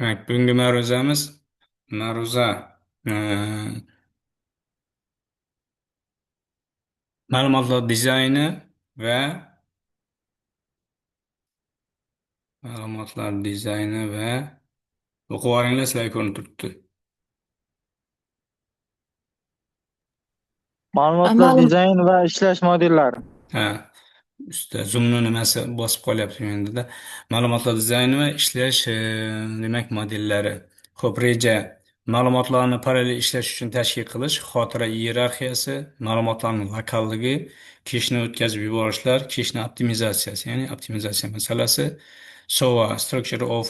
Demak, bugungi ma'ruzamiz ma'ruza e, ma'lumotlar dizayni va ma'lumotlar dizayni va o'qib yuboringlar, sizlarga ko'rinib turibdi. Ma'lumotlar Ma'lum dizayn va ishlash modellari. Ha, ustida Zoom'ni nimasi bosib qolyapti mendada. Ma'lumotlar dizayni va ishlash demak modellari. Xo'p, reja: ma'lumotlarni parallel ishlash uchun tashkil qilish, xotira iyerarxiyasi, ma'lumotlarning lokalligi, keshni o'tkazib yuborishlar, keshni optimizatsiyasi, ya'ni optimizatsiya masalasi, SOA, Structure of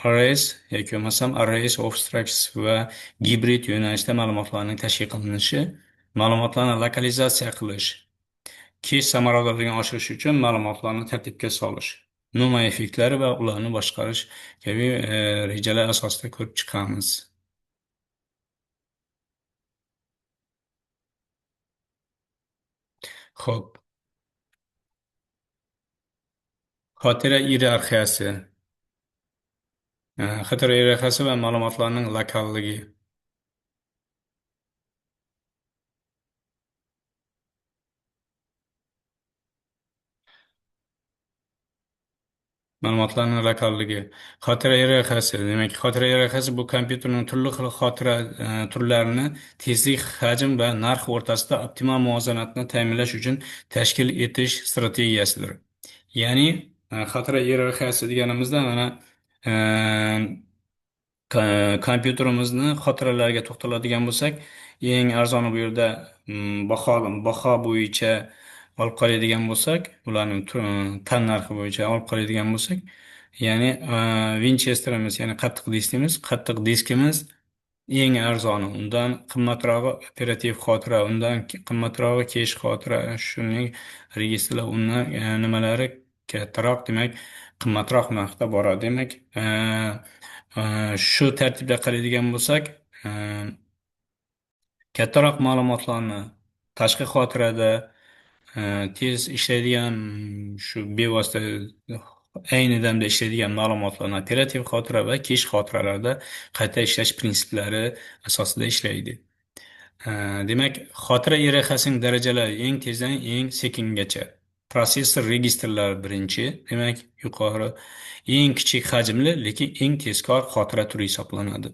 Arrays yoki bo'lmasam Arrays of Structures va gibrid yo'nalishda ma'lumotlarning tashkil qilinishi, ma'lumotlarni lokalizatsiya qilish, kesh samaradorligini oshirish uchun ma'lumotlarni tartibga solish, Numa effektlari va ularni boshqarish kabi rejalar asosida ko'rib chiqamiz. Xo'p, xotira iyerarxiyasi, xotira iyerarxiyasi va ma'lumotlarning lokalligi. Ma'lumotlarning lokalligi. Xotira iyerarxiyasi. Demak, xotira iyerarxiyasi bu kompyuterning turli xil xotira turlarini tezlik, hajm va narx o'rtasida optimal muvozanatni ta'minlash uchun tashkil etish strategiyasidir. Ya'ni xotira iyerarxiyasi deganimizda mana e, kompyuterimizni xotiralariga to'xtaladigan bo'lsak, eng arzoni bu yerda baho bo'yicha olib qaraydigan bo'lsak, ularning tan narxi bo'yicha olib qaraydigan bo'lsak, ya'ni Winchesterimiz, ya'ni qattiq diskimiz, qattiq diskimiz eng arzoni, undan qimmatrog'i operativ xotira, undan qimmatrog'i kesh xotira, shuning registrlar, undan nimalari kattaroq, demak, qimmatroq narxda boradi. Demak, shu tartibda qaraydigan bo'lsak, kattaroq ma'lumotlarni tashqi xotirada tez ishlaydigan, shu bevosita ayni damda ishlaydigan ma'lumotlarni operativ xotira va kesh xotiralarda qayta ishlash prinsiplari asosida ishlaydi. Demak, xotira iyerarxiyasining darajalari eng tezdan eng sekingacha. Protsessor registrlari birinchi, demak, yuqori, eng kichik hajmli, lekin eng tezkor xotira turi hisoblanadi.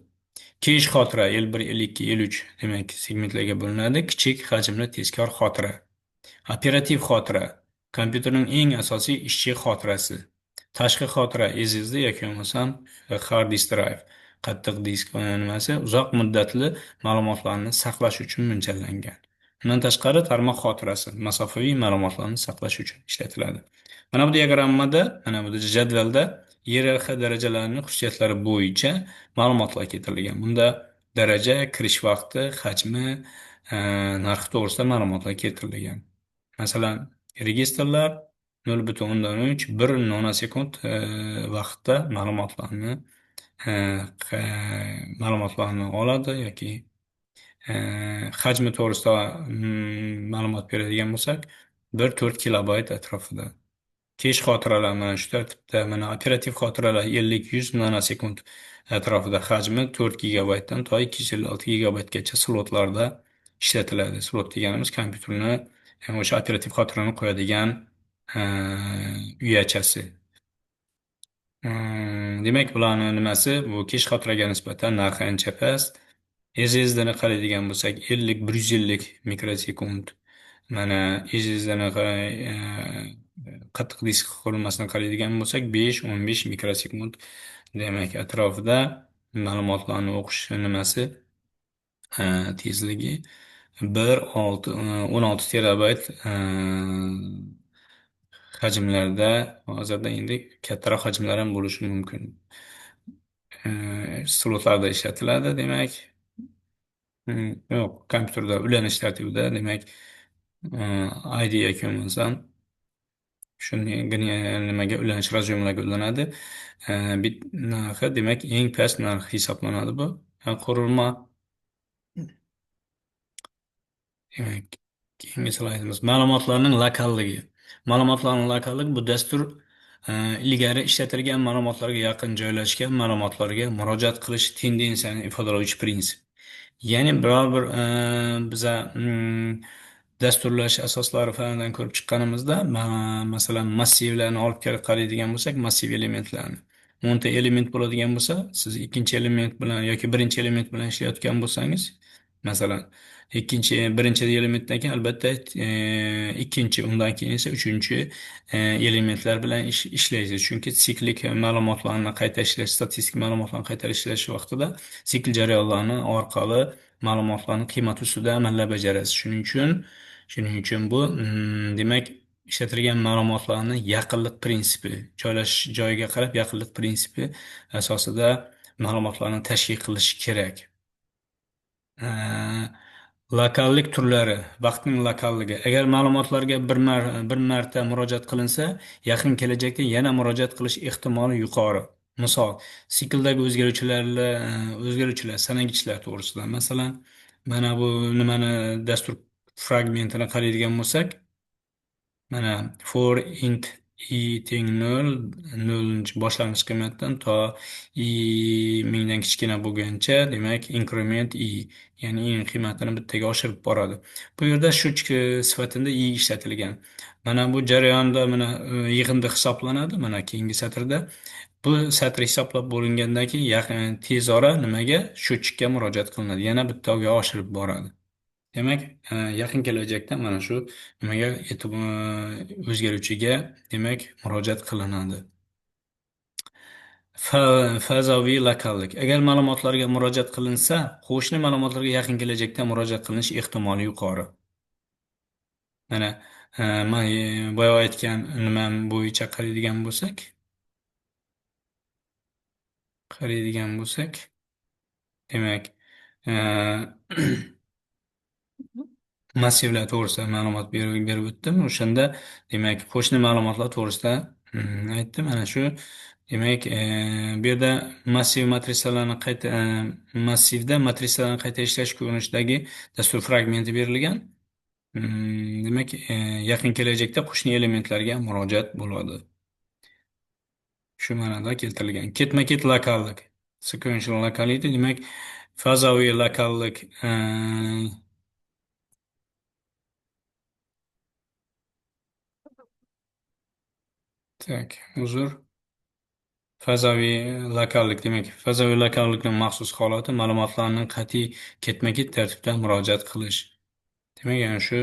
Kesh xotira L1, L2, L3 demak segmentlarga bo'linadi. Kichik hajmli tezkor xotira. Operativ xotira kompyuterning eng asosiy ishchi xotirasi. Tashqi xotira SSD yoki bo'lmasam hard disk drive, qattiq disk nimasi uzoq muddatli ma'lumotlarni saqlash uchun mo'ljallangan. Undan tashqari tarmoq xotirasi masofaviy ma'lumotlarni saqlash uchun ishlatiladi. Mana bu diagrammada, mana bu jadvalda iyerarxiya darajalarining xususiyatlari bo'yicha ma'lumotlar keltirilgan. Bunda daraja, kirish vaqti, hajmi, narxi to'g'risida ma'lumotlar keltirilgan. Masalan, registrlar 0,3 1 nanosekund vaqtda ma'lumotlarni oladi yoki hajmi to'g'risida ma'lumot beradigan bo'lsak, 1,4 kilobayt atrofida. Kesh xotiralar mana shu tartibda, mana operativ xotiralar 50-100 nanosekund atrofida, hajmi 4 gigabaytdan to 256 gigabaytgacha slotlarda ishlatiladi. Slot deganimiz kompyuterni o'sha operativ xotirani qo'yadigan uyachasi. Demak, bularni nimasi? Bu kesh xotiraga nisbatan narxi ancha past. SSDni qaraydigan bo'lsak, 50-150 mikrosekund. Mana SSDni qattiq disk qurilmasini qaraydigan bo'lsak, 5-15 mikrosekund demak atrofida ma'lumotlarni o'qish nimasi tezligi 1 6 16 terabayt hajmlarda, hozirda endi kattaroq hajmlar ham bo'lishi mumkin. Slotlarda ishlatiladi, demak, yo'q, kompyuterda ulanish tartibida, demak, ID yoki bo'lmasam shunday nimaga ulanish разъем larga ulanadi. Bit narxi, demak, eng past narx hisoblanadi bu qurilma. Demak, keyingi slaydimiz ma'lumotlarning lokalligi. Ma'lumotlarning lokalligi bu dastur Ilgari ishlatilgan ma'lumotlarga yaqin joylashgan ma'lumotlarga murojaat qilish tendensiyani ifodalovchi prinsip. Ya'ni biror bir biza dasturlash asoslari fanidan ko'rib chiqqanimizda, masalan, massivlarni olib kelib qaraydigan bo'lsak, massiv elementlarni. 10 ta element bo'ladigan bo'lsa, siz ikkinchi element bilan yoki birinchi element bilan ishlayotgan bo'lsangiz, masalan, ikkinchi, birinchi elementdan keyin albatta ikkinchi, undan keyin esa uchinchi elementlar bilan ishlaysiz. Chunki siklik ma'lumotlarni qayta ishlash, statistik ma'lumotlarni qayta ishlash vaqtida sikl jarayonlarini orqali ma'lumotlarni qiymati ustida amallar bajarasiz. Shuning uchun bu demak, ishlatilgan ma'lumotlarni yaqinlik prinsipi, joylashish joyiga qarab yaqinlik prinsipi asosida ma'lumotlarni tashkil qilish kerak. Lokallik turlari, vaqtning lokalligi. Agar ma'lumotlarga bir marta murojaat qilinsa, yaqin kelajakda yana murojaat qilish ehtimoli yuqori. Misol, sikldagi o'zgaruvchilar, sanagichlar to'g'risida. Masalan, mana bu nimani dastur fragmentini qaraydigan bo'lsak, mana for int i teng 0, 0 boshlang'ich qiymatdan to i mingdan kichkina bo'lgancha, demak, increment i, ya'ni i qiymatini bittaga oshirib boradi. Bu yerda shu sifatida i ishlatilgan. Mana bu jarayonda mana yig'indi hisoblanadi, mana keyingi satrda. Bu satr hisoblab bo'lingandan keyin yaqin tez ora nimaga? Счетчикka murojaat qilinadi. Yana bittaga oshirib boradi. Demak, yaqin kelajakda mana shu nimaga o'zgaruvchiga, demak, murojaat qilinadi. Fazoviy lokallik. Agar ma'lumotlarga murojaat qilinsa, qo'shni ma'lumotlarga yaqin kelajakda murojaat qilinish ehtimoli yuqori. Mana, man boya aytgan nimam bo'yicha qaraydigan bo'lsak, demak, massivlar to'g'risida ma'lumot berib o'tdim. O'shanda, demak, qo'shni ma'lumotlar to'g'risida aytdim. Mana shu, demak, bu yerda massiv matrisalarni qayta, massivda matrisalarni qayta ishlash ko'rinishidagi dastur fragmenti berilgan. Demak, yaqin kelajakda qo'shni elementlarga murojaat bo'ladi. Shu ma'noda keltirilgan. Ketma-ket lokallik, sequential locality, demak, fazoviy lokallik, так, uzr. Fazoviy lokallik, demak, fazoviy lokallikning maxsus holati ma'lumotlarning qat'iy ketma-ket tartibda murojaat qilish. Demak, yana shu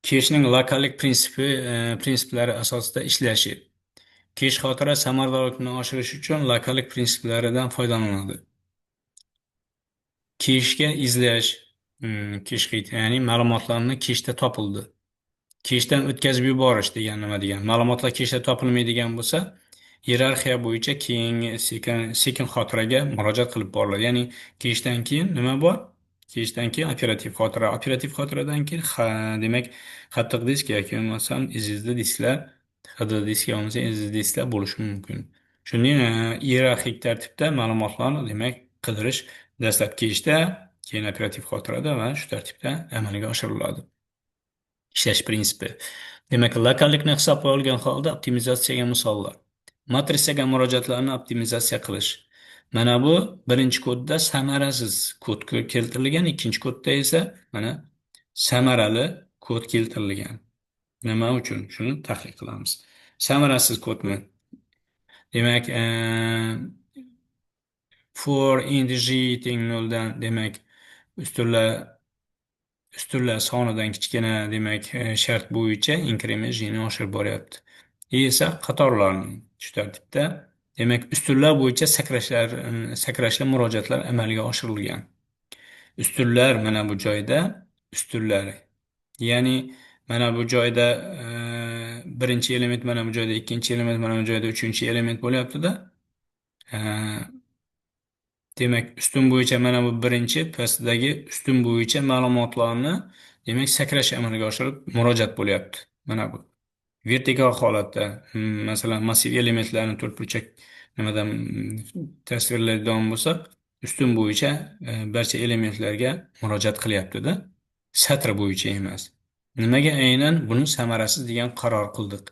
keshning lokallik prinsiplari asosida ishlashi. Kesh xotira samaradorlikni oshirish uchun lokallik prinsiplaridan foydalaniladi. Keshga izlash, kesh, ya'ni ma'lumotlarni keshda topildi. Keshdan o'tkazib yuborish degan nima degan? Ma'lumotlar keshda topilmaydigan bo'lsa, iyerarxiya bo'yicha keyingi sekin xotiraga murojaat qilib boriladi. Ya'ni keshdan keyin nima bor? Keshdan keyin operativ xotira, operativ xotiradan keyin demak, qattiq disk yoki bo'lmasam SSD disklar, HDD disk yoki bo'lmasa SSD disklar bo'lishi mumkin. Shunday iyerarxik tartibda ma'lumotlarni, demak, qidirish dastlab keshda, keyin operativ xotirada va shu tartibda amalga oshiriladi. Ishlash prinsipi. Demak, lokallikni hisobga olgan holda optimizatsiyaga misollar. Matrisaga murojaatlarni optimizatsiya qilish. Mana bu birinchi kodda samarasiz kod keltirilgan, ikkinchi kodda esa mana samarali kod keltirilgan. Nima uchun? Shuni tahlil qilamiz. Samarasiz kodni. Demak, for int j teng noldan, demak, ustunlar sonidan kichkina, demak, shart bo'yicha increment jni oshirib boryapti. Esa qatorlarni shu tartibda, demak, ustunlar bo'yicha sakrashli murojaatlar amalga oshirilgan. Ustunlar mana bu joyda ustunlar. Ya'ni mana bu joyda birinchi element, mana bu joyda ikkinchi element, mana bu joyda uchinchi element bo'lyapti-da. Demak, ustun bo'yicha mana bu birinchi, pastdagi ustun bo'yicha ma'lumotlarni, demak, sakrash amalga oshirib murojaat bo'lyapti. Mana bu vertikal holatda, masalan, massiv elementlarni to'rtburchak nimadan tasvirlaydigan bo'lsak, ustun bo'yicha barcha elementlarga murojaat qilyapti-da. Satr bo'yicha emas. Nimaga aynan buni samarasiz degan qaror qildik?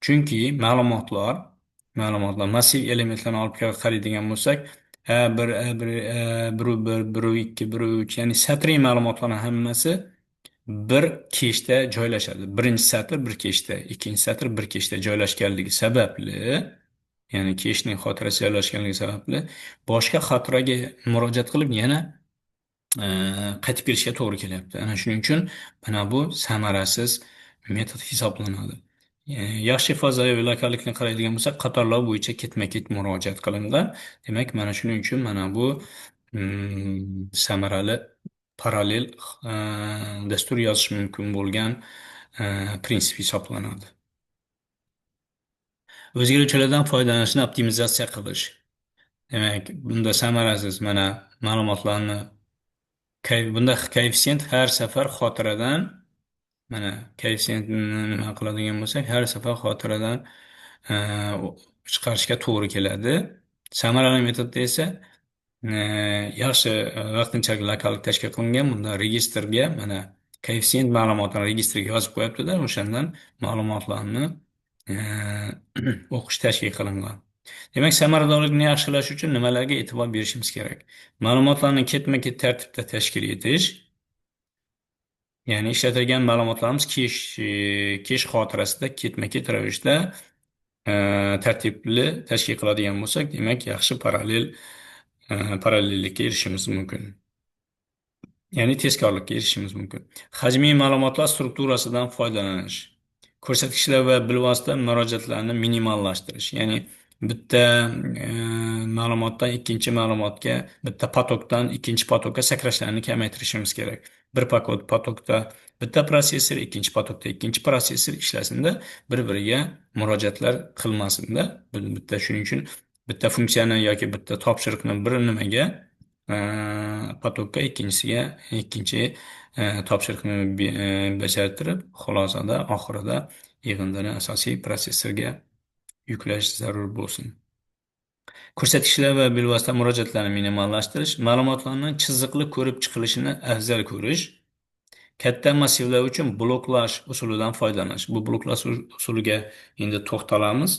Chunki ma'lumotlar massiv elementlarni olib qaraydigan bo'lsak, A1, A1, A1, 1, 1, 2, 1, 3, ya'ni satriy ma'lumotlarning hammasi bir keshda joylashadi. Birinchi satr bir keshda, ikkinchi satr bir keshda joylashganligi sababli, ya'ni keshning xotirasi joylashganligi sababli boshqa xotiraga murojaat qilib yana qaytib kelishga to'g'ri kelyapti. Ana shuning uchun mana bu samarasiz metod hisoblanadi. Yaxshi fazoviy lokallikni qaraydigan bo'lsak, qatorlar bo'yicha ketma-ket murojaat qilingan. Demak, mana shuning uchun mana bu samarali parallel dastur yozish mumkin bo'lgan prinsip hisoblanadi. O'zgaruvchilardan foydalanishni optimizatsiya qilish. Demak, bunda samarasiz mana ma'lumotlarni bunda koeffitsient har safar xotiradan, mana koeffitsiyentni nima qiladigan bo'lsak, har safar xotiradan chiqarishga to'g'ri keladi. Samarali metodda esa yaxshi vaqtinchalik lokallik tashkil qilingan. Bunda registrga mana koeffitsient ma'lumotini registrga yozib qo'yapti-da, o'shandan ma'lumotlarni o'qish tashkil qilingan. Demak, samaradorlikni yaxshilash uchun nimalarga e'tibor berishimiz kerak? Ma'lumotlarni ketma-ket tartibda tashkil etish, ya'ni ishlatilgan ma'lumotlarimiz kesh xotirasida ketma-ket ravishda tartibli tashkil qiladigan bo'lsak, demak, yaxshi parallellikka erishishimiz mumkin. Ya'ni tezkorlikka erishishimiz mumkin. Hajmiy ma'lumotlar strukturasidan foydalanish, ko'rsatkichlar va bilvosita murojaatlarni minimallashtirish, ya'ni bitta ma'lumotdan ikkinchi ma'lumotga, bitta potokdan ikkinchi potokka sakrashlarni kamaytirishimiz kerak. Bir potokda bitta protsessor, ikkinchi potokda ikkinchi protsessor ishlasinda, bir-biriga murojaatlar qilmasinda. Bitta shuning uchun bitta funksiyani yoki bitta topshiriqni bir nimaga potokka, ikkinchisiga ikkinchi topshiriqni bajartirib, xulosada oxirida yig'indini asosiy protsessorga yuklash zarur bo'lsin. Ko'rsatkichlar va bilvosita murojaatlarni minimallashtirish, ma'lumotlarni chiziqli ko'rib chiqilishini afzal ko'rish, katta massivlar uchun bloklash usulidan foydalanish. Bu bloklash usuliga endi to'xtalamiz.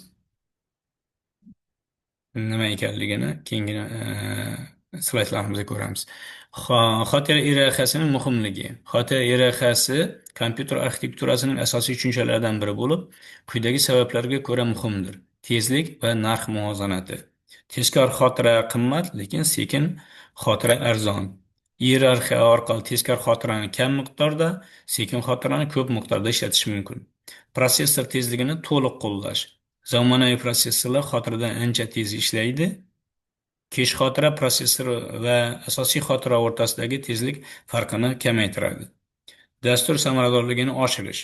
Nima ekanligini keyingi slaydlarimizda ko'ramiz. Xotira iyerarxiyasining muhimligi. Xotira iyerarxiyasi kompyuter arxitekturasining asosiy tushunchalaridan biri bo'lib, quyidagi sabablarga ko'ra muhimdir. Tezlik va narx muvozanati. Tezkor xotira qimmat, lekin sekin xotira arzon. Iyerarxiya orqali tezkor xotirani kam miqdorda, sekin xotirani ko'p miqdorda ishlatish mumkin. Protsessor tezligini to'liq qo'llash. Zamonaviy protsessorlar xotiradan ancha tez ishlaydi. Kesh xotira protsessor va asosiy xotira o'rtasidagi tezlik farqini kamaytiradi. Dastur samaradorligini oshirish.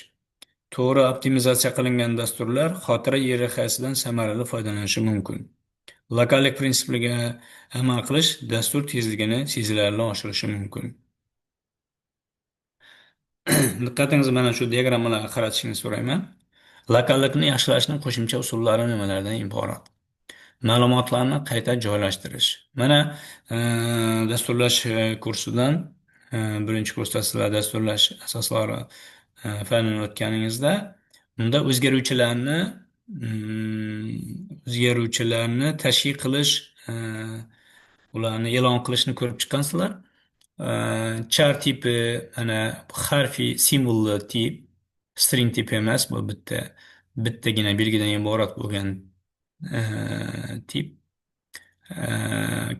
To'g'ri optimizatsiya qilingan dasturlar xotira iyerarxiyasidan samarali foydalanishi mumkin. Lokallik prinsipiga amal qilish dastur tezligini sezilarli oshirishi mumkin. Diqqatingizni mana shu diagrammalarga qaratishni so'rayman. Lokallikni yaxshilashning qo'shimcha usullari nimalardan iborat? Ma'lumotlarni qayta joylashtirish. Mana dasturlash kursidan birinchi kursda sizlar dasturlash asoslari fanini o'tganingizda unda o'zgaruvchilarni tashkil qilish, ularni e'lon qilishni ko'rib chiqqansizlar. Char tipi, ana harfiy simvolli tip, string tipi emas, bu bittagina belgidan iborat bo'lgan tip.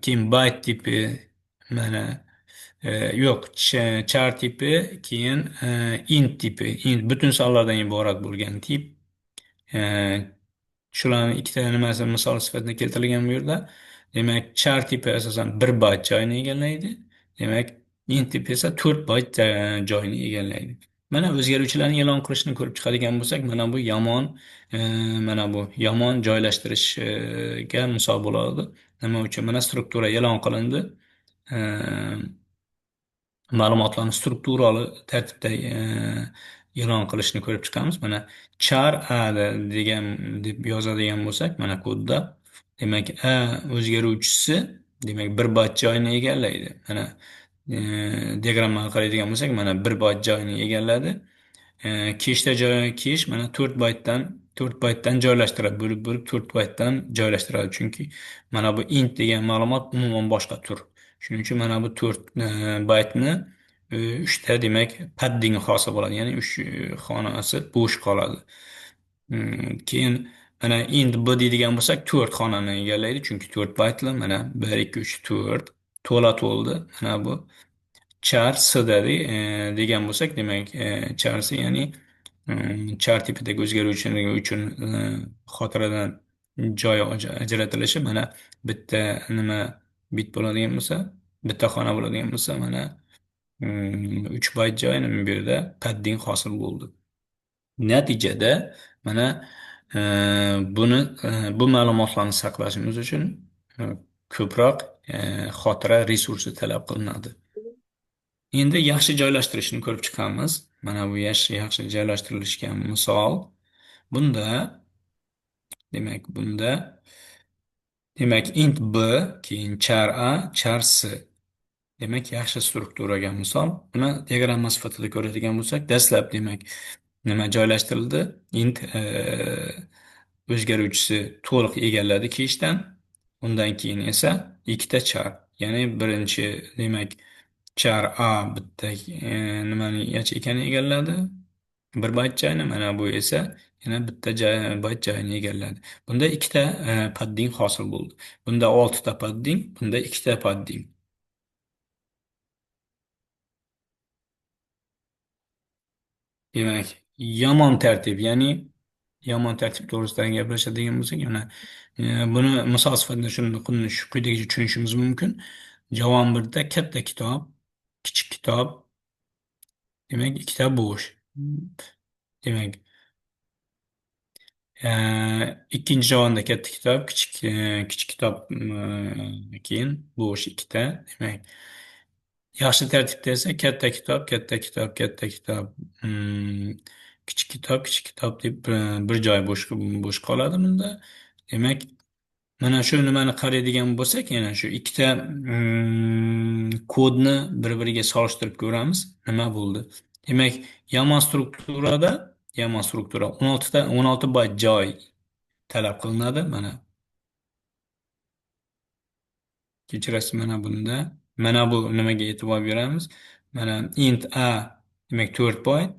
Keyin byte tipi, mana yo'q, char tipi, keyin int tipi, int butun sonlardan iborat bo'lgan tip. Shularni ikkita nimasi misol sifatida keltirilgan bu yerda. Demak, char tipi asosan 1 bayt joyini egallaydi. Demak, int tipi esa 4 bayt joyini egallaydi. Mana o'zgaruvchilarni e'lon qilishni ko'rib chiqadigan bo'lsak, mana bu yomon joylashtirishga misol bo'ladi. Nima uchun? Mana struktura e'lon qilindi. Ma'lumotlarni strukturali tartibda e'lon qilishni ko'rib chiqamiz. Mana char a degan deb yozadigan bo'lsak, mana kodda, demak, a o'zgaruvchisi, demak, 1 bayt joyini egallaydi. Mana diagrammaga qaraydigan bo'lsak, mana 1 bayt joyini egalladi. Keshda joy kesh mana 4 baytdan 4 baytdan joylashtiradi, bo'lib bo'lib 4 baytdan joylashtiradi. Chunki mana bu int degan ma'lumot umuman boshqa tur. Shuning uchun mana bu 4 baytni 3 ta demak padding hosil bo'ladi. Ya'ni 3 xonasi bo'sh qoladi. Keyin mana int b deydigan bo'lsak 4 xonani egallaydi, chunki 4 baytli. Mana 1 2 3 4 to'la to'ldi. Mana bu char s dedi, degan bo'lsak, demak char s, ya'ni char tipidagi o'zgaruvchi uchun xotiradan joy ajratilishi mana bitta nima bit bo'ladigan bo'lsa, bitta xona bo'ladigan bo'lsa, mana 3 bayt joy nima bu yerda padding hosil bo'ldi. Natijada mana buni bu ma'lumotlarni saqlashimiz uchun ko'proq xotira resursi talab qilinadi. Endi yaxshi joylashtirishni ko'rib chiqamiz. Mana bu yaxshi joylashtirilishgan misol. Bunda demak, bunda demak int b, keyin char a, char s. Demak, yaxshi strukturaga misol. Buni diagramma sifatida ko'radigan bo'lsak, dastlab demak nima joylashtirildi? Int o'zgaruvchisi to'liq egalladi kechdan. Undan keyin esa ikkita char, ya'ni birinchi demak char a bitta nimani yacheykani egalladi, bir bayt joyini, mana bu esa yana bitta bayt joyini egalladi. Bunda ikkita padding hosil bo'ldi. Bunda 6 ta padding, bunda ikkita padding. Demak, yomon tartib, ya'ni yomon tartib to'g'risida gaplashadigan bo'lsak, mana buni misol sifatida shuni shu quyidagicha tushunishimiz mumkin. Javon birda katta kitob, kichik kitob, demak ikkita bo'sh. Demak, ikkinchi javonda katta kitob, kichik kitob, keyin bo'sh ikkita. Demak, yaxshi tartibda esa katta kitob, katta kitob, katta kitob, kichik kitob, kichik kitob deb bir joy bo'sh qoladi bunda. Demak, mana shu nimani qaraydigan bo'lsak, yana shu ikkita kodni bir-biriga solishtirib ko'ramiz, nima bo'ldi. Demak, yomon strukturada, yomon struktura 16 ta 16 bayt joy talab qilinadi. Mana kechirasiz, mana bunda mana bu nimaga e'tibor beramiz? Mana int a demak 4 bayt,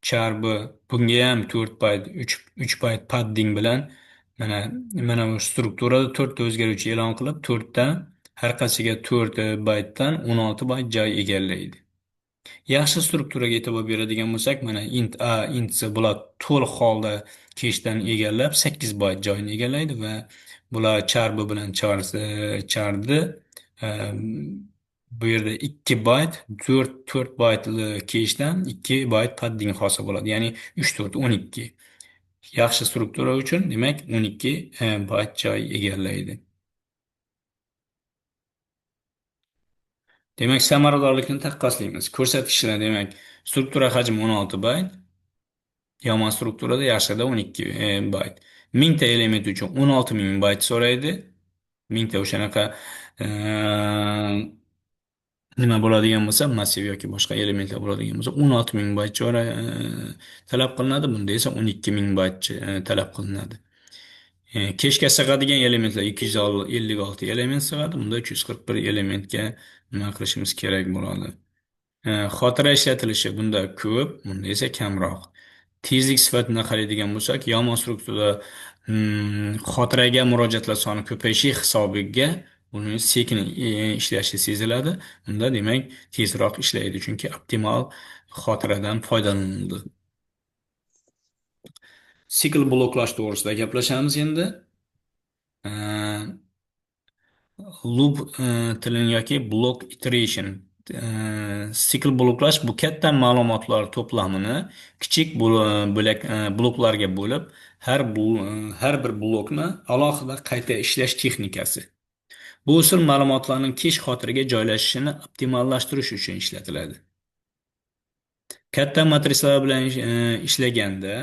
char b bunga ham 4 bayt, 3 bayt padding bilan mana bu strukturada 4 ta o'zgaruvchi e'lon qilib, 4 ta har qaysiga 4 baytdan 16 bayt joy egallaydi. Yaxshi strukturaga e'tibor beradigan bo'lsak, mana int a, int c bular to'liq holda kechdan egallab 8 bayt joyini egallaydi va bular char b bilan char d, bu yerda 2 bayt, 4 baytli kechdan 2 bayt padding hosil bo'ladi. Ya'ni 3 4 12. Yaxshi struktura uchun demak 12 bayt joy egallaydi. Demak, samaradorlikni taqqoslaymiz. Ko'rsatkichlar demak, struktura hajmi 16 bayt, yomon strukturada yaxshida 12 bayt. 1000 ta element uchun 16 000 bayt so'raydi. 1000 ta o'shanaqa nima bo'ladigan bo'lsa, massiv yoki boshqa elementlar bo'ladigan bo'lsa, 16 000 bayt talab qilinadi. Bunda esa 12 000 bayt talab qilinadi. Kechga sig'adigan elementlar 256 element sig'adi. Bunda 341 elementga nima qilishimiz kerak bo'ladi. Xotira ishlatilishi bunda ko'p, bunda esa kamroq. Tezlik sifatini qaraydigan bo'lsak, yomon strukturada xotiraga murojaatlar soni ko'payishi hisobiga uni sekin ishlashi seziladi. Unda demak tezroq ishlaydi, chunki optimal xotiradan foydalanildi. Sikl bloklash to'g'risida gaplashamiz endi. Loop tilini yoki block iteration. Sikl bloklash bu katta ma'lumotlar to'plamini kichik bo'lak bloklarga bo'lib, har bir blokni alohida qayta ishlash texnikasi. Bu usul ma'lumotlarning kesh xotiraga joylashishini optimallashtirish uchun ishlatiladi. Katta matrisalar bilan ishlaganda,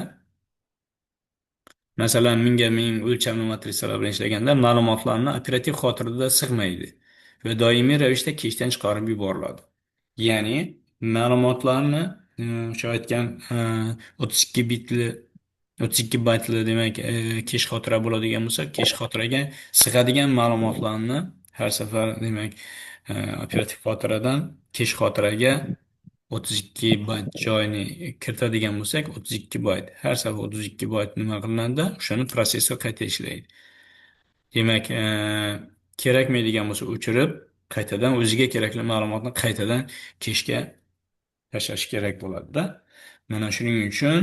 masalan, mingga ming o'lchamli matrisalar bilan ishlaganda ma'lumotlarni operativ xotirada sig'maydi va doimiy ravishda kechdan chiqarib yuboriladi. Ya'ni ma'lumotlarni o'sha aytgan 32 bitli 32 baytli demak kesh xotira bo'ladigan bo'lsa, kesh xotiraga sig'adigan ma'lumotlarni har safar demak operativ xotiradan kesh xotiraga 32 bayt joyini kiritadigan bo'lsak, 32 bayt har safar 32 bayt nima qilinadi? O'shani protsessor qayta ishlaydi. Demak, kerakmaydigan bo'lsa o'chirib, qaytadan o'ziga kerakli ma'lumotni qaytadan keshga tashlash kerak bo'ladi-da. Mana shuning uchun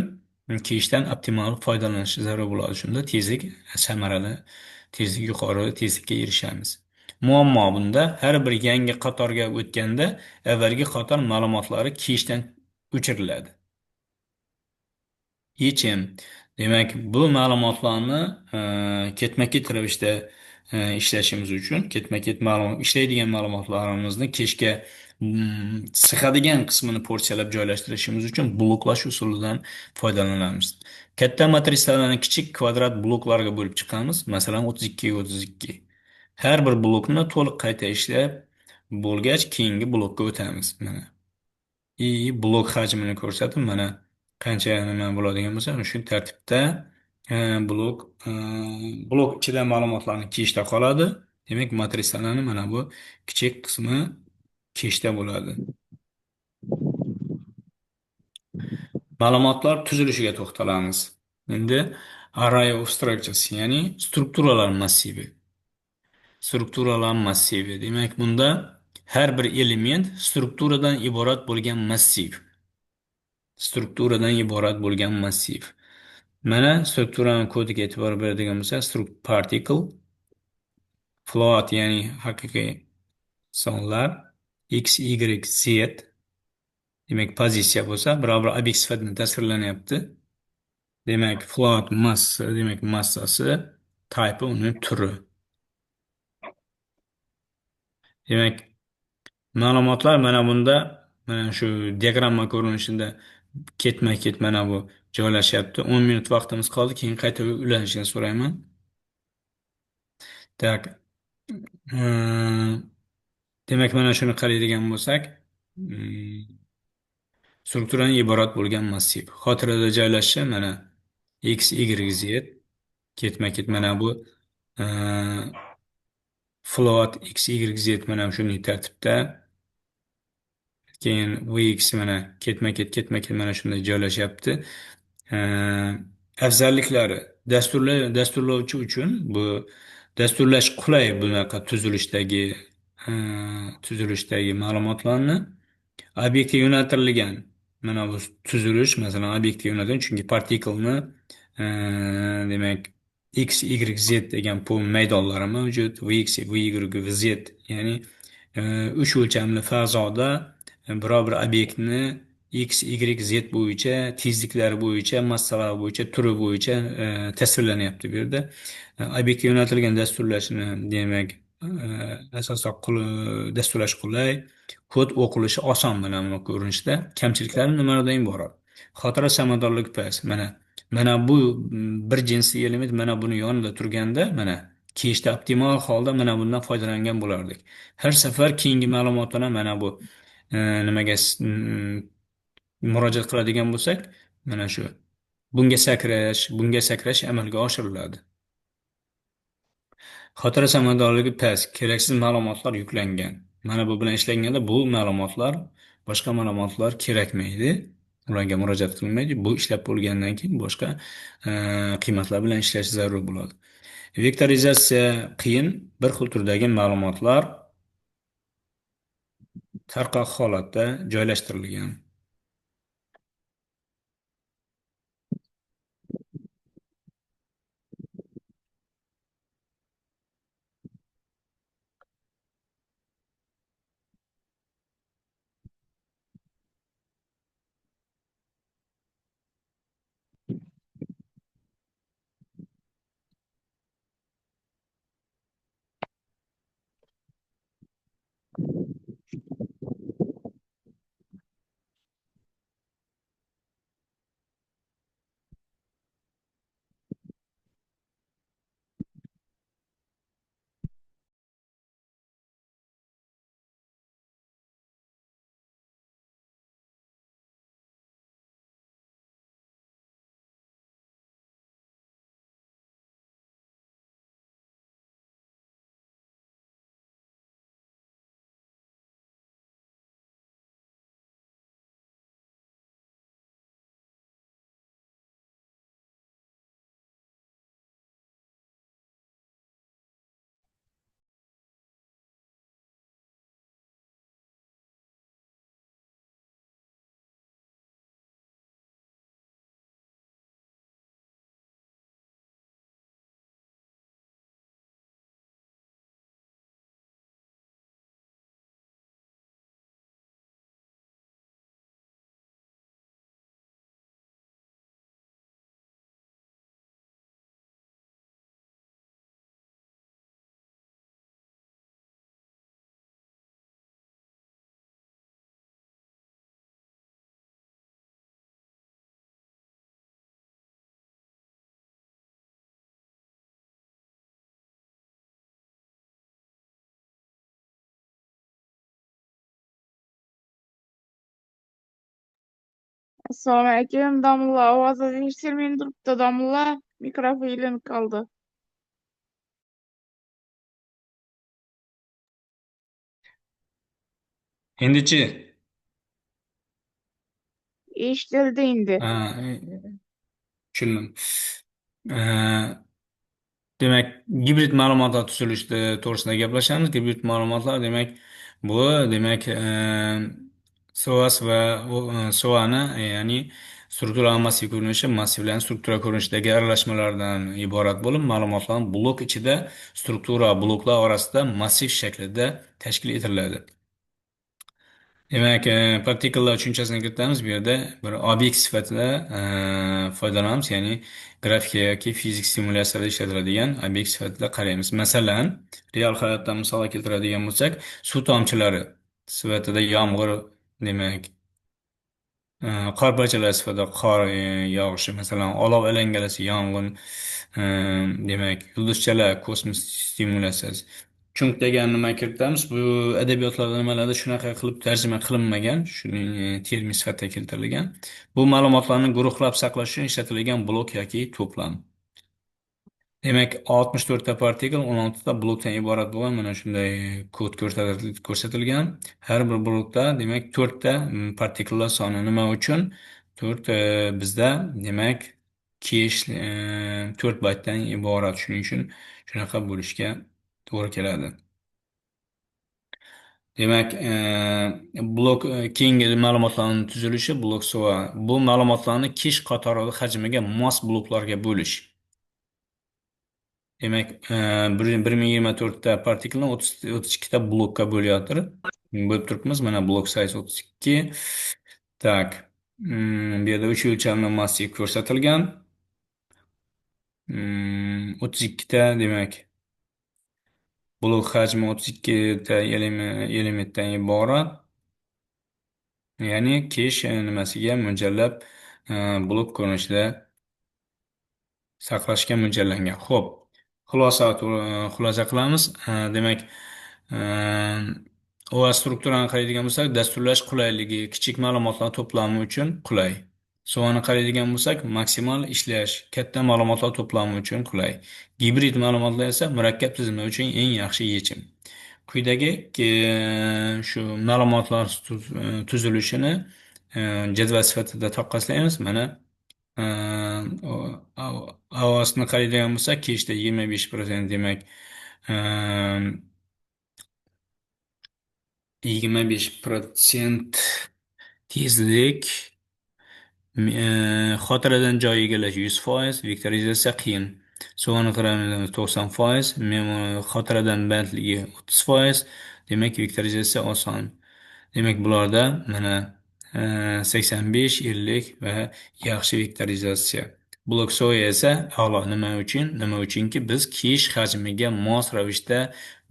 keshdan optimal foydalanish zarur bo'ladi. Shunda tezlik samarali, tezlik yuqori tezlikka erishamiz. Muammo bunda har bir yangi qatorga o'tganda avvalgi qator ma'lumotlari keshdan o'chiriladi. Yechim. Demak, bu ma'lumotlarni ketma-ket ravishda ishlashimiz uchun ketma-ket ma'lumot ishlaydigan ma'lumotlarimizni kechga sig'adigan qismini porsiyalab joylashtirishimiz uchun bloklash usulidan foydalanamiz. Katta matrisalarni kichik kvadrat bloklarga bo'lib chiqamiz. Masalan, 32 ga 32. Har bir blokni to'liq qayta ishlab bo'lgach, keyingi blokka o'tamiz. Mana. I blok hajmini ko'rsatib, mana qancha nima bo'ladigan bo'lsa, shu tartibda blok blok ichida ma'lumotlarni kechda qoladi. Demak, matrisalarni mana bu kichik qismi kechda bo'ladi. Ma'lumotlar tuzilishiga to'xtalamiz. Endi array of structures, ya'ni strukturalar massivi. Strukturalar massivi. Demak, bunda har bir element strukturadan iborat bo'lgan massiv. Strukturadan iborat bo'lgan massiv. Mana strukturani kodiga e'tibor beradigan bo'lsak, struct particle, float, ya'ni haqiqiy sonlar, x, y, z, demak pozitsiya bo'lsa, biror bir obyekt sifatida tasvirlanyapti. Demak, float massa, demak massasi, type uni turi. Demak, ma'lumotlar mana bunda, mana shu diagramma ko'rinishida ketma-ket mana bu joylashyapti. 10 minut vaqtimiz qoldi, keyin qayta ulanishini so'rayman. Так. Demak, mana shuni qaraydigan bo'lsak, strukturadan iborat bo'lgan massiv. Xotirada joylashishi mana x, y, z ketma-ket mana bu float x, y, z mana shunday tartibda. Keyin vx mana ketma-ket ketma-ket mana shunday joylashyapti. Afzalliklari dasturlovchi uchun bu dasturlash qulay, bunaqa tuzilishdagi ma'lumotlarni obyektga yo'naltirilgan mana bu tuzilish, masalan, obyektga yo'naltirilgan, chunki particleni demak x, y, z degan bu maydonlari mavjud, vx, vy, vz, ya'ni uch o'lchamli fazoda biror bir obyektni x, y, z bo'yicha, tezliklari bo'yicha, massalari bo'yicha, turi bo'yicha tasvirlanyapti bu yerda. Obyektga yo'naltirilgan dasturlashni, demak, asosan dasturlash qulay, kod o'qilishi oson mana bu ko'rinishda. Kamchiliklari nimalardan iborat? Xotira samaradorligi past. Mana bu bir jinsli element mana buni yonida turganda, mana kechda optimal holda mana bundan foydalangan bo'lardik. Har safar keyingi ma'lumotini mana bu nimaga murojaat qiladigan bo'lsak, mana shu bunga sakrash amalga oshiriladi. Xotira samaradorligi past, keraksiz ma'lumotlar yuklangan. Mana bu bilan ishlanganda bu ma'lumotlar, boshqa ma'lumotlar kerakmaydi. Ularga murojaat qilinmaydi. Bu ishlab bo'lgandan keyin boshqa qiymatlar bilan ishlash zarur bo'ladi. Vektorizatsiya qiyin, bir xil turdagi ma'lumotlar tarqoq holatda joylashtirilgan. Assalomu alaykum, domla. Ovozingiz eshitilmay turibdi, domla. Mikrofon ilinib qoldi. Endichi? Eshitildi endi. Ha, tushundim. Demak, gibrid ma'lumotlar tuzilishi to'g'risida gaplashamiz. Gibrid ma'lumotlar, demak, bu demak, SOAS va SOAni, ya'ni struktura massiv ko'rinishi, massivlarning struktura ko'rinishidagi aralashmalardan iborat bo'lib, ma'lumotlarni blok ichida struktura bloklar orasida massiv shaklida tashkil etiladi. Demak, partiklalar tushunchasini kiritamiz. Bu yerda bir obyekt sifatida foydalanamiz, ya'ni grafika yoki fizik simulyatsiyada ishlatiladigan obyekt sifatida qaraymiz. Masalan, real hayotdan misol keltiradigan bo'lsak, suv tomchilari sifatida yomg'ir, demak, qor parchalari sifatida qor yog'ishi, masalan, olov alangalasi, yong'in, demak, yulduzchalar kosmos stimulyatsiyasi. Chunk degan nima kiritamiz? Bu adabiyotlarda nimalarda shunaqa qilib tarjima qilinmagan, shuning termin sifatida keltirilgan. Bu ma'lumotlarni guruhlab saqlash uchun ishlatilgan blok yoki to'plam. Demak, 64 ta partikl 16 ta blokdan iborat bo'lgan mana shunday kod ko'rsatilgan. Har bir blokda, demak, 4 ta partikllar soni nima uchun? 4, bizda, demak, kesh 4 baytdan iborat. Shuning uchun shunaqa bo'lishga to'g'ri keladi. Demak, blok, keyingi ma'lumotlarning tuzilishi blok SOA. Bu ma'lumotlarni kesh qatori hajmiga mos bloklarga bo'lish. Demak, bir ming yigirma to'rtta partiklni o'ttiz ikkita blokka bo'layotir. Bo'lib turibmiz. Mana blok size 32. Tak. Bu yerda 3 o'lchamli massiv ko'rsatilgan. O'ttiz ikkita, demak, blok hajmi o'ttiz ikkita elementdan iborat. Ya'ni kesh nimasiga mo'ljallab, blok ko'rinishida saqlashga mo'ljallangan. Xo'p, xulosa qilamiz. Demak, OA strukturani qaraydigan bo'lsak, dasturlash qulayligi, kichik ma'lumotlar to'plami uchun qulay. SOAni qaraydigan bo'lsak, maksimal ishlash, katta ma'lumotlar to'plami uchun qulay. Gibrid ma'lumotlar esa murakkab tizimlar uchun eng yaxshi yechim. Quyidagi shu ma'lumotlar tuzilishini jadval sifatida taqqoslaymiz. Mana, OASni qaraydigan bo'lsak, kechda 25%, demak, 25% tezlik, xotiradan joy egallash 100%, vektorizatsiya qiyin. SOAni qaraymiz 90%, xotiradan bandligi 30%, demak, vektorizatsiya oson. Demak, bularda mana, 85, 50 va yaxshi vektorizatsiya. Blok SOA esa a'lo. Nima uchun? Nima uchunki biz kesh hajmiga mos ravishda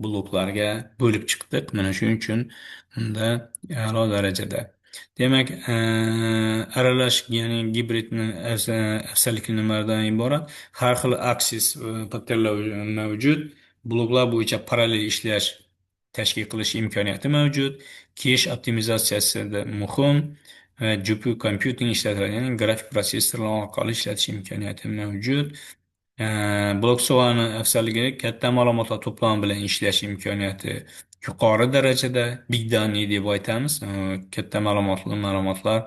bloklarga bo'lib chiqdik. Mana shuning uchun bunda a'lo darajada. Demak, aralash, ya'ni gibridni afzalligi nimadan iborat? Har xil aksis, patternlar mavjud. Bloklar bo'yicha parallel ishlash tashkil qilish imkoniyati mavjud. Kesh optimizatsiyasida muhim va GPU computing ishlatiladi, ya'ni grafik protsessorlar orqali ishlatish imkoniyati mavjud. Blok SOAni afzalligi katta ma'lumotlar to'plami bilan ishlash imkoniyati yuqori darajada, big data deb aytamiz. Katta ma'lumotli ma'lumotlar,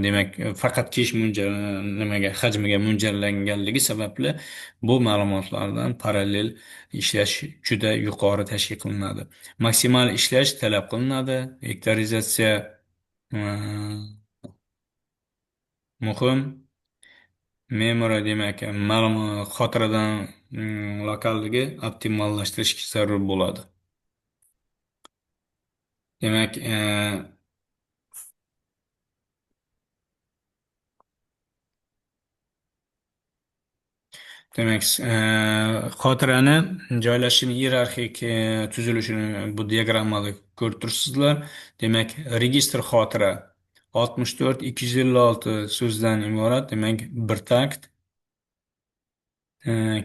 demak, faqat kesh nimaga, hajmiga mo'ljallanganligi sababli bu ma'lumotlardan parallel ishlash juda yuqori tashkil qilinadi. Maksimal ishlash talab qilinadi. Vektorizatsiya, muhim. Memory, demak, ma'lumot xotiradan, lokalligi optimallashtirish zarur bo'ladi. Demak, xotirani joylashishini iyerarxik tuzilishini bu diagrammada ko'rib turibsizlar. Demak, registr xotira 64 256 so'zdan iborat, demak, bir takt.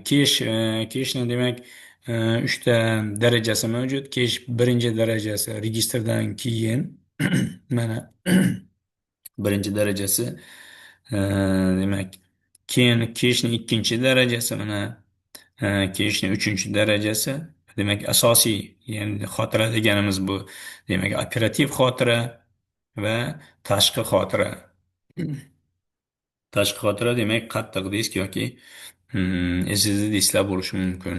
Keshni, demak, uchta darajasi mavjud. Kesh birinchi darajasi registrdan keyin mana Birinchi darajasi, demak, keyin keshni ikkinchi darajasi, mana keshni uchinchi darajasi. Demak, asosiy, ya'ni xotira deganimiz bu, demak, operativ xotira va tashqi xotira. Tashqi xotira, demak, qattiq disk yoki SSD disklar bo'lishi mumkin.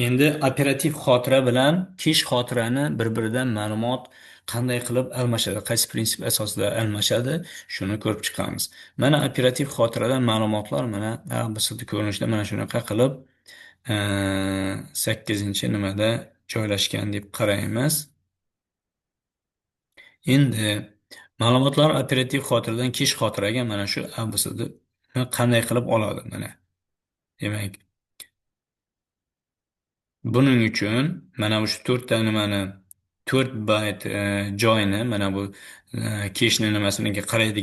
Endi operativ xotira bilan kesh xotirani bir-biridan ma'lumot qanday qilib almashadi, qaysi prinsip asosida almashadi, shuni ko'rib chiqamiz. Mana operativ xotiradan ma'lumotlar mana A, B, C ko'rinishida mana shunaqa qilib 8 nimada joylashgan deb qaraymiz. Endi ma'lumotlar operativ xotiradan kesh xotiraga mana shu A, B, C qanday qilib oladi mana. Demak, buning uchun mana shu to'rtta nimani, 4 bayt joyni mana bu keshni nimasiga qaraydigan